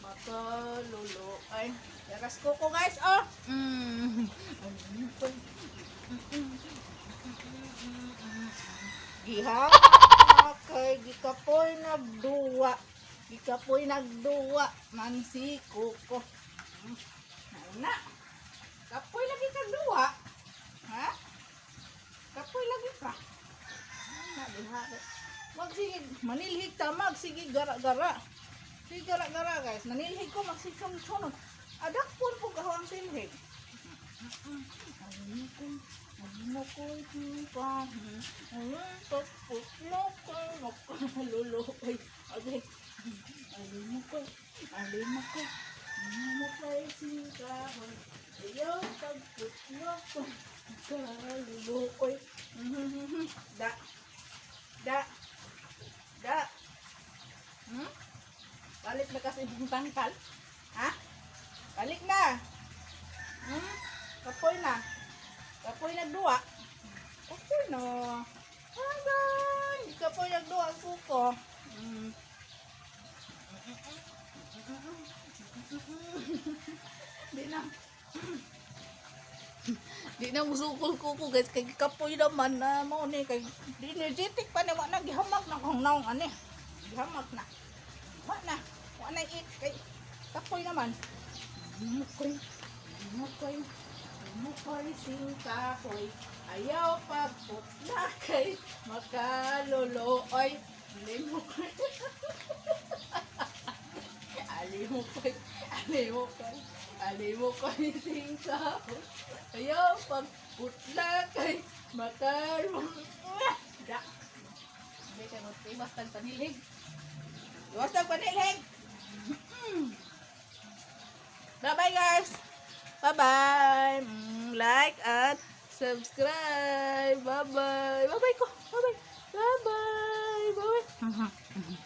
Makaluluoy. Yakas kuko, guys, oh. Giha kay gikapoy nagduwa. Gikapoy nagduwa man si kuko. Na. Kapoy lagi kag duwa. Ha? Kapoy lagi ka. Na diha. Magsige manilhig ta, magsige gara-gara. Sige gara-gara, guys. Nanilhig ko, magsige chon. Adak pun po kaho ang silhig. Luluoy. Okay. Alimukoy, alimukoy, alimukoy singkahoy. Ayaw pagputlo ko, kaluluoy. Da. Da. Da. Balik na kasi imong tangkal. Ha? Balik na. Kapoy na. Kapoy nagduwa. Kapoy na. Hanggang. Kapoy nagduwa ang kuko. Di na. Di na musukol kuko, guys, kay kapoy naman na mo ni, kay di energetic pa ni, wa na gihamak na kong naong ani. Gihamak na. Wa na. Wa na ik kay kapoy naman. Mukoy, mukoy, mukoy singkahoy. Ayaw pagputla kay makaluluoy. Limukoy. Alimukoy, alimukoy, alimukoy singkahoy. Ayaw pagputla kay makaluluoy. Da. Hindi kayo iwas tag panilhig. Iwas tag panilhig. Bye-bye, guys. Bye-bye. Like at subscribe. Bye-bye. Bye-bye ko. Bye-bye. Bye-bye. Bye-bye.